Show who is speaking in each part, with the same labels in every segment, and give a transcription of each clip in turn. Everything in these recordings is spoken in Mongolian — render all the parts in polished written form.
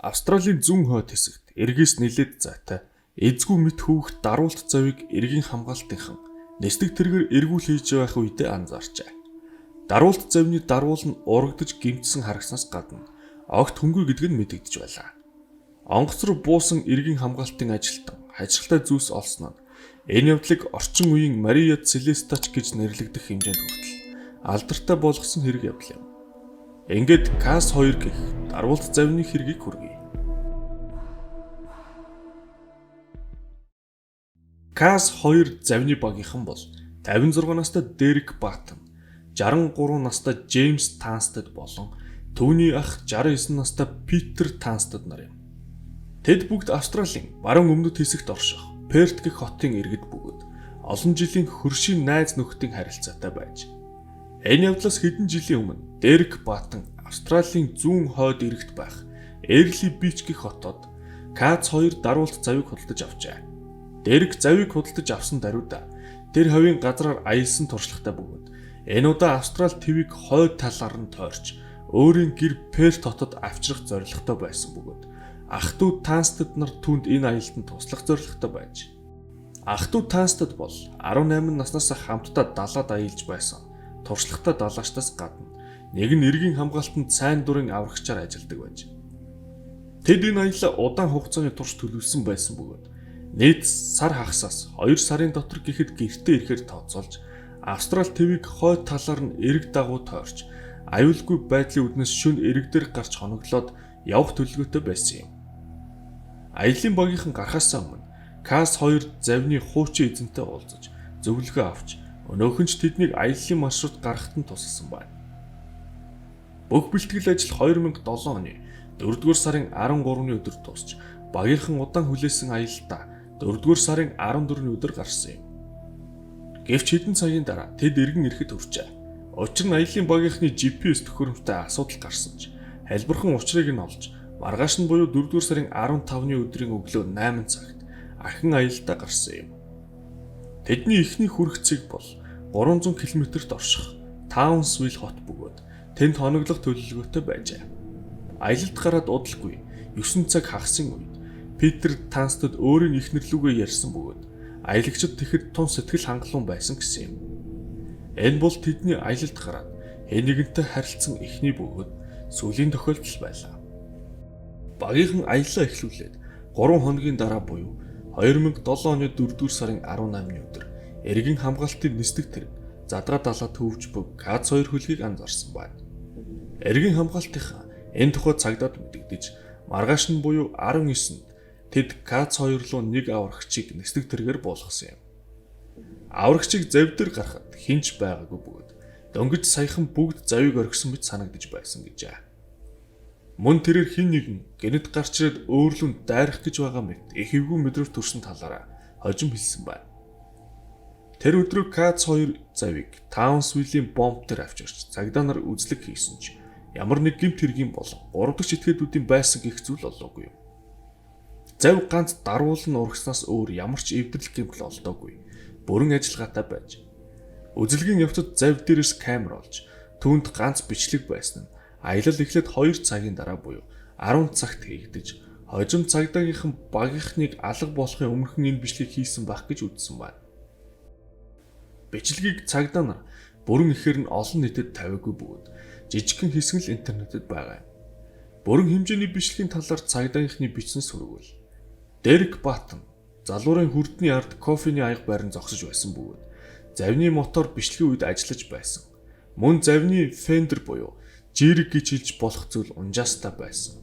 Speaker 1: Австралийн зүүн хойд хэсэгт эргээс нэлээд зайтай эзгүй мэт хөвөх даруулт завийг эргийн хамгаалтынхан нисдэг тэргээр эргүүл хийж байх үедээ анзаарчээ. Даруулт завны даруул нь урагдаж гэмтсэн харагснаас гадна огт хөнгө гэдэг нь мэдэгдэж байлаа. Онгоц руу буусан эргийн хамгаалтын ажилтан хажигтай зүйлс олсон нь энэ явдлыг орчин үеийн Мария Целестач гэж нэрлэгдэх хэмжээнд хүртэл алдартай болгосон хэрэг явдал юм. Ингээд Кас 2 гэх даруулт завны хэргийг хүргэе. Кас 2 завны багийнхан бол 56 настай Дерек Баттон, 63 настай Джеймс Танстед болон түүний ах 69 настай Питер Танстед нар юм. Тэд бүгд Австралийн баруун өмнөд хэсэгт орших Перт гэх хотын иргэд бөгөөд олон жилийн хөршийн найз нөхдийн харилцаатай байж. Энэ явдлаас хэдэн жилийн өмнө Дерек Баттон Австралийн зүүн хойд эрэгт байх Эрли Бич гэх хотод Кац 2 даруулт завыг худалдаж авчээ. Дерек завыг худалдаж авсан даруйда тэр хавийн газраар аялсан туршлагатай бөгөөд энэ удаа Австрал твийг хойд талаар нь тойрч өөрийн гэр Перт хотод авчрах зорилготой байсан бөгөөд ах トゥ Танстед нар түүнд энэ аялалд нь туслах зорилготой байж. Ах トゥ Танстед бол 18 наснаас хамтдаа далаад аялж байсан туршлагатай далаачдаас гадна нэг нь эргийн хамгаалтанд сайн дурын аврагчаар ажилладаг байж. Тэд энэ аяллаа удаан хугацааны турш төлөвлөсөн байсан бөгөөд нийт сар хагасаас 2 сарын дотор гэхэд гэртээ ирэхээр тооцоолж Австрал твийг хойд талаар нь эрэг дагуу тойрч аюулгүй байдлын үднэс шөнө эрэг дээр гарч хоноглоод явах төлөвлөгөөтэй байсан юм. Аяллаа багийнхан гарахаасаа өмнө Кас 2 завны хуучин эзэнтэй уулзаж зөвлөгөө авч өнөөхөн ч тэднийг аяллаа маршрут гаргахад нь тусалсан байна. Бүх бэлтгэл ажил 2007 оны 4-р сарын 13-ны өдөр дуусч багийнхан удаан хүлээсэн аялалдаа 4-р сарын 14-ний өдөр гарсан юм. Гэвч хэдэн цагийн дараа тэд эргэн ирэхэд хүрчээ. Учир нь аяллаа багийнхны GPS төхөөрөмжтэй асуудал гарсан ч халбархан учрыг нь олж маргааш нь буюу 4-р сарын 15-ны өдрийн өглөө 8 цагт ахин аялалдаа гарсан юм. Тэдний эхний хүрэх цэг бол 300 км-т орших Таунсвилл хот бөгөөд тэнд хоноглох төлөвлөгөөтэй байжээ. Аялалд гараад удалгүй 9 цаг хагасын үед Питер Танстед өөрийн эхнэр лүүгээ ярьсан бөгөөд аялагчид тэгэхэд тун сэтгэл хангалуун байсан гэсэн юм. Энэ бол тэдний аялалд гараад хэн нэгэнтэй харилцсан эхний бөгөөд сүүлийн тохиолдол байлаа. Багийнхан аяллаа эхлүүлээд 3 хоногийн дараа буюу 2007 оны 4-р сарын 18-ны өдөр эргийн хамгаалтын нисдэг тэрэг задгаа далаа төвж бүг Кац 2 хөлгийг анзаарсан байна. Эргийн хамгаалтынхаа энэ тухай цагдаад мэдэгдэж маргааш нь буюу 19-нд тэд Кац 2 руу нэг аврагчийг нисдэг тэргээр буулгасан юм. Аврагчийг зав дээр гарахад хинч байгаагүй бөгөөд дөнгөж саяхан бүгд завыг орхисон мэт санагдаж байсан гэжээ. Мөн тэрээр хин нэгэн гэнэт гарч ирээд өөрлөн дайрах гэж байгаа мэт их эвгүй мэдрэмж төрсөн талаараа хожим хэлсэн байна. Тэр өдрөө Кац 2 завыг Таунсвиллийн бомб дээр авчирч цагдаа нар үзлэг хийсэн ч ямар нэг гэмт хэргийн болон 3 дахь этгээдүүдийн байсан гэх зүйл олоогүй юм. Зав ганц даруул нь урагснаас өөр ямар ч эвдрэл гэмтэл олдоогүй. Бүрэн ажиллагаатай байж. Үзлэгийн явцад зав дээрээс камер олж түүнд ганц бичлэг байсан нь аялал эхлээд 2 цагийн дараа буюу 10 цагт хийгдэж хожим цагдаагийнхан багийнхныг алга болохын өмнөхөн энэ бичлэгийг хийсэн байх гэж үзсэн байна. Бичлэгийг цагдаа нар бүрэн ихээр нь олон нийтэд тавиагүй бөгөөд жижигхэн хэсэг л интернетэд байгаа юм. Бүрэн хэмжээний бичлэгийн талаар цагдаагийнхны бичсэн сөргөөл. Дерек Баттон залуурын хүрдний ард кофений аяга байран зогсож байсан бөгөөд завны мотор бичлэгийн үед ажиллаж байсан. Мөн завны фендер буюу жирэг гэж хэлж болох зүйл унжаастай байсан.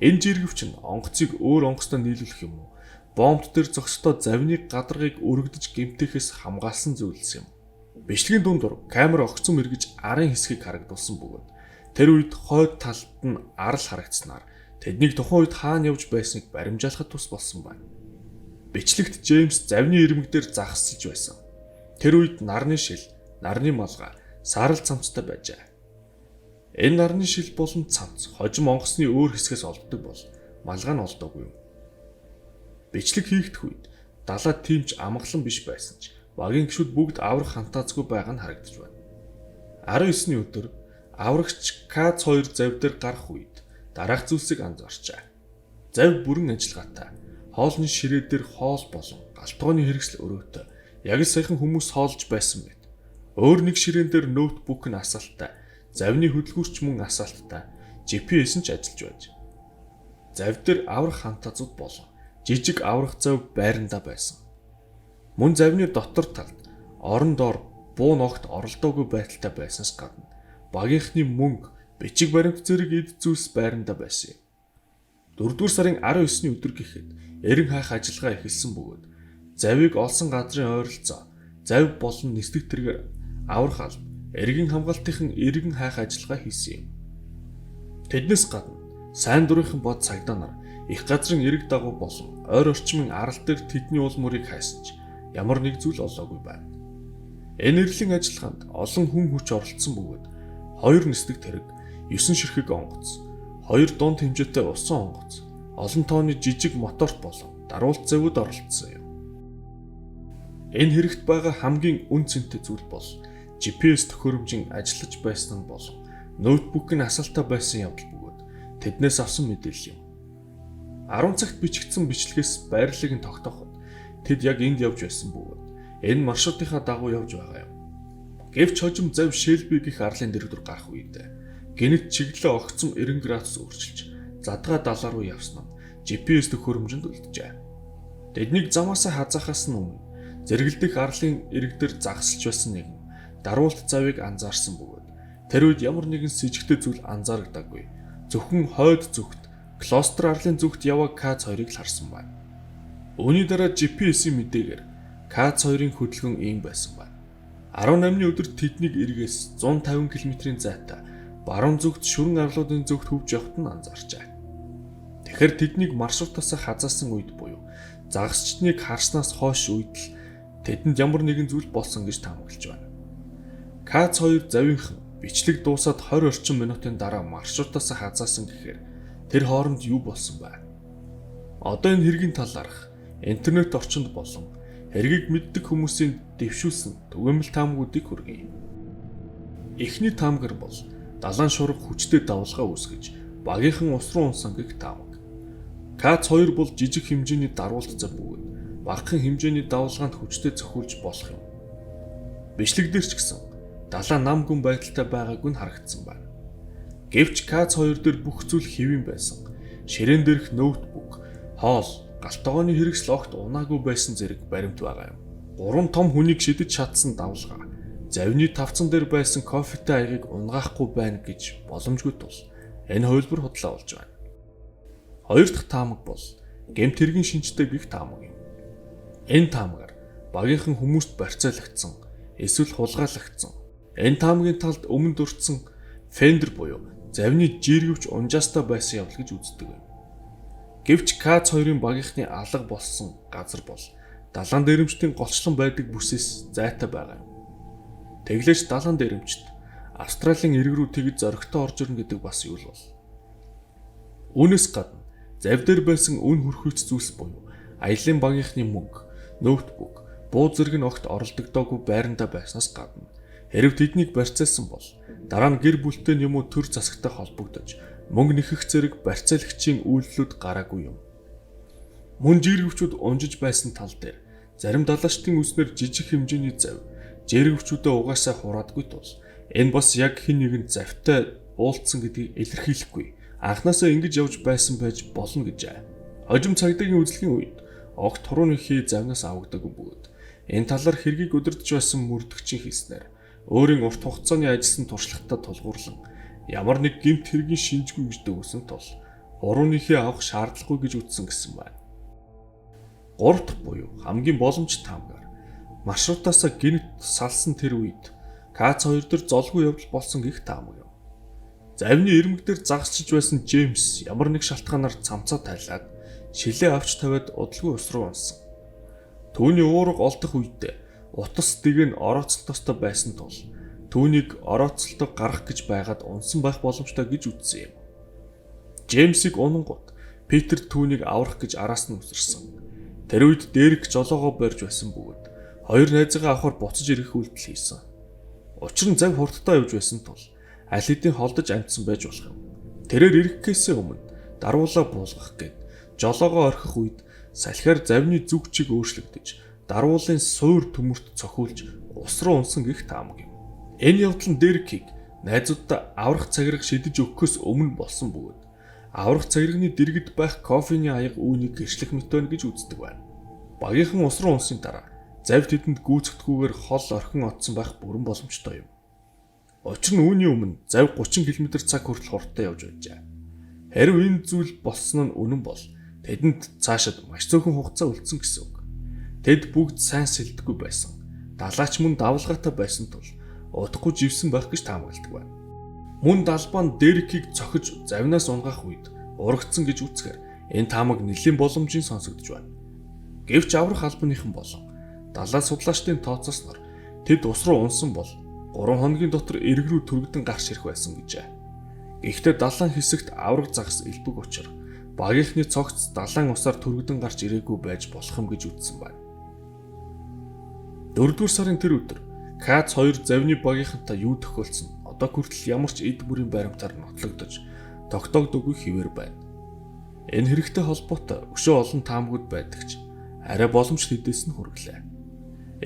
Speaker 1: Энэ жиргэвч нь онгоцыг өөр онгоцтой нийлүүлэх юм уу? Бомб дээр зогсдоо завны гадаргыг өргөдөж гэмтээхээс хамгаалсан зүйлс юм. Бичлэгийн дундуур камер огцом эргэж арын хэсгийг харагдуулсан бөгөөд тэр үед хойд талд нь арал харагдсанаар тэднийг тухайн үед хаана явж байсныг баримжаалахад тус болсон байна. Бичлэгт Джеймс завны ирмэг дээр загасчилж байсан. Тэр үед нарны шил, нарны малгай, саарал цамцтай байжээ. Энэ нарны шил болон цамц хожим онгоцны өөр хэсгээс олддог бол малгай нь олдоогүй юм. Бичлэг хийгдэх үед далаа тийм ч амгалан биш байсан ч багийн гишүүд бүгд аврах хантаазгүй байгаа нь харагдаж байна. 19-ний өдөр аврагч Кац 2 зав дээр гарах үед дараах зүйлсийг анзаарчээ. Зав бүрэн ажиллагаатай. Хоолны ширээ дээр хоол болон галтгооны хэрэгсэл өрөөтэй. Яг л саяхан хүмүүс хоолж байсан мэт. Өөр нэг ширээн дээр ноутбук нь асаалттай. Завны хөдөлгүүрч мөн асаалттай. GPS нь ч ажиллаж байж. Зав дээр аврах хантазууд болон жижиг аврах зав байрандаа байсан. Мөн завны дотор талд орон доор буу ногт оролдоогүй байдалтай байснаас гадна багийнхны мөнгө, бичиг баримт зэрэг эд зүйлс байрандаа байсан юм. 4-р сарын 19-ний өдөр гэхэд эрен хайх ажиллагаа эхэлсэн бөгөөд завийг олсон газрын ойролцоо зав болон нисдэг тэргээр аврах алба эргийн хамгаалтынхан эргэн хайх ажиллагаа хийсэн юм. Тэднээс гадна сайн дурынхан бод цагдаа нар их газрын эрэг дагуу болон ойр орчмын арал дээр тэдний уул мөрийг хайсан ч ямар нэг зүйл олоогүй байна. Энэ эрлийн ажиллагаанд олон хүн хүч оролцсон бөгөөд 2 нисдэг тэрэг, 9 ширхэг онгоц, 2 дунд хэмжээтэй усан онгоц, олон тооны жижиг моторт болон даруулт завууд оролцсон юм. Энэ хэрэгт байгаа хамгийн үн цэнтэй зүйл бол GPS төхөөрөмжийн ажиллаж байсан нь болон ноутбук нь асаалтаа байсан явдал бөгөөд тэднээс авсан мэдээлэл юм. 10 цагт бичигдсэн бичлэгээс байрлалыг нь тогтооход тэд яг энд явж байсан бөгөөд энэ маршрутынхаа дагуу явж байгаа юм. Гэвч хожим зав Шелби гэх арлын дэргэдүр гарах үед гэнэт чиглэлээ огцом 90 градус өөрчилж задгаа далаа руу явсан нь GPS төхөөрөмжөнд үлджээ. Тэднийг замаасаа хазаахаас нь өмнө зэрэгэлдэх арлын ирэг дээр загасалж байсан нэгэн даруулт завыг анзаарсан бөгөөд тэр үед ямар нэгэн сэжигтэй зүйл анзаарагдаагүй. Зөвхөн хойд зүгт Глостер арлын зүгт яваа КАЗ-2-ыг л харсан байна. Үүний дараа GPS-ийн мэдээгээр КАЗ-2-ын хөдөлгөөн ийм байсан байна. 18-ны өдөр тэднийг эргээс 150 км-ийн зайтай баруун зүгт шүрэн арлуудын зүгт хөвж явахад нь анзаарчээ. Тэгэхээр тэднийг маршрутаасаа хазаасан үед буюу загасчдыг харснаас хойш үед л тэдэнд ямар нэгэн зүйл болсон гэж таамаглаж байна. КАЗ-2 завийнхан бичлэг дуусаад 20 орчим минутын дараа маршрутаасаа хазаасан гэхээр тэр хооронд юу болсон бэ? Одоо энэ хэргийн талаарх интернет орчинд болон хэргийг мэддэг хүмүүсийн дэвшүүлсэн түгээмэл таамагуудыг хүргэе. Эхний таамгар бол далайн шуурга хүчтэй давлгаа үүсгэж багийнхан ус руу унсан гэх таамаг. КАЗ-2 бол жижиг хэмжээний даруулт зав бөгөөд багахан хэмжээний давлгаанд хүчтэй цохиулж болох юм. Бичлэг дээр ч гэсэн далайн нам гүн байдалтай байгаагүй нь харагдсан байна. Гэвч КАЗ-2 дээр бүх зүйл хэвийн байсан. Ширээн дээрх ноутбук, хоол, галтгооны хэрэгсэл огт унаагүй байсан зэрэг баримт байгаа юм. 3 том хүнийг шидэж чадсан давлгаа завны тавцан дээр байсан кофетэй аягийг унгаахгүй байна гэж боломжгүй тул энэ хувилбар худлаа болж байна. Хоёр дахь таамаг бол гэмт хэргийн шинжтэй гэх таамаг юм. Энэ таамагаар багийнхан хүмүүст барьцаалагдсан эсвэл хулгайлагдсан. Энэ таамагийн талд өмнө дурдсан Фендер буюу завны жиргэвч унжаастай байсан явдал гэж үздэг юм. Гэвч КАЗ-2-ын багийнхны алга болсон газар бол далайн дээрэмчдийн голчлон байдаг бүсээс зайтай байгаа юм. Тэглээч далайн дээрэмчд Австралийн эрэг рүү тэгж зоригтой орж ирнэ гэдэг бас юу л бол. Үүнээс гадна зав дээр байсан үн хөрхүйц зүйлс буюу аялын багийнхны мөнгө, ноутбук, буу зэрэг нь огт оролдогдоогүй байрандаа байснаас гадна хэрв тэднийг барьцаалсан бол дараа нь гэр бүлтэй юм уу төр засагтай холбогдож мөнгө нэхэх зэрэг барьцаалагчийн үйлдэлүүд гараагүй юм. Мөн жиргэвчүүд унжиж байсан тал дээр зарим далаачдын үснээр жижиг хэмжээний зав жиргэвчүүдээ угаасаа хураадгүй тул энэ бас яг хэн нэгэн завтай уулзсан гэдгийг илэрхийлэхгүй. Анхнаасаа ингэж явж байсан байж болно гэжээ. Хожим цагдаагийн үзлэгийн үед огт хурууны хий завнаас авагдаагүй бөгөөд энэ талаар хэргийг удирдах байсан мөрдөгчийн хэлснээр өөрийн урт хугацааны ажилласан туршлагатай тулгуурлан ямар нэг гэмт хэргийн шинжгүй гэж дүгнсэн тул хурууныхээ авах шаардлагагүй гэж үзсэн гэсэн байна. Гурав дахь буюу хамгийн боломжтой таамгаар маршрутаасаа гэнэт салсан тэр үед КАЗ-2 дээр золгүй явдал болсон гэх таамаг юм. Завны ирмэг дээр загасчиж байсан Джеймс ямар нэг шалтгаанаар цамцаа тайлаад шилээ авч тавиад удалгүй ус руу унсан. Түүний уурга олдох үедээ утас дэг нь орооцолтоостой байсан тул түүнийг орооцолтоо гаргах гэж байгаад унсан байх боломжтой гэж үзсэн юм. Джеймсийг унангууд Питер түүнийг аврах гэж араас нь үсэрсэн. Тэр үед Дерек жолоогоо барьж байсан бөгөөд хоёр найзыгаа авахар буцаж ирэх үйлдэл хийсэн. Учир нь зав хурдтай явж байсан тул аль хэдийн холдож амжсан байж болох юм. Тэрээр ирэхгээсээ өмнө даруулаа буулгах гээд жолоогоо орхих үед салхиар завны зүг чиг өөрчлөгдөж, дарвуулын суур төмөрт цохиулж ус руу унсан гэх таамаг юм. Энэ явдал нь Дерекийг найзуудтай аврах цагираг шидэж өгөхөөс өмнө болсон бөгөөд аврах цагирагны дэргэд байх кофений аяга үүнийг гэрчлэх мэт байна гэж үздэг байна. Багийнхан ус руу унсны дараа завь тэдэнд гүйцэгдгүйгээр хол орхин одсон байх бүрэн боломжтой юм. Учир нь үүний өмнө завь 30 км/цаг хүртэл хурдтай явж байжээ. Харин энэ зүйл болсон нь үнэн бол тэдэнд цаашид маш цөөхөн хугацаа үлдсэн гэсэн үг. Тэд бүгд сайн сэлдэггүй байсан. Далаач мөн давлгаатай байсан тул удахгүй живсэн байх гэж таамагладаг байна. Мөн далбаа нь Дерекийг цохиж завнаас унгаах үед урагдсан гэж үзэхээр энэ таамаг нэлийн боломжийн сонсогдож байна. Гэвч аврах албаныхан болон далаа судлаачдын тооцоосноор тэд ус руу унсан бол 3 хоногийн дотор эрг рүү түргдэн гарч ирэх байсан гэжээ. Гэхдээ далайн хэсэгт авраг загас элбэг учир багийнхны цогц далайн усаар түргдэн гарч ирээгүй байж болох юм гэж үзсэн байна. 4-р сарын тэр өдөр КАЦ 2 завны багийнхантай юу тохиолдсон одоо хүртэл ямар ч эд бүрийн баримтаар нотлогдож тогтоогдоогүй хэвээр байна. Энэ хэрэгтэй холбоотой өшөө олон таамагуд байдаг ч арай боломж тэдээс нь хүргэлээ.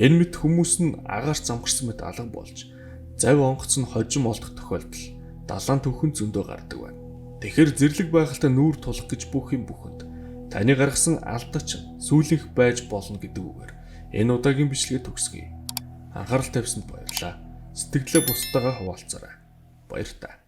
Speaker 1: Энэ мэт хүмүүс нь агаарт замгарсан мэт алга болж завь онгоц нь хожим олдох тохиолдол далайн түүхэн зөндөө гардаг байна. Тэгэхээр зэрлэг байгальтай нүүр тулах гэж бүх юм бүхэнд таны гаргасан алдаа чинь сүүлийнх байж болно гэдэг үгээр энэ удаагийн бичлэгээ төгсгөе. Анхаарал тавьсанд баярлалаа. Сэтгэлдээ бусдаагаа хуваалцаарай. Баяртай.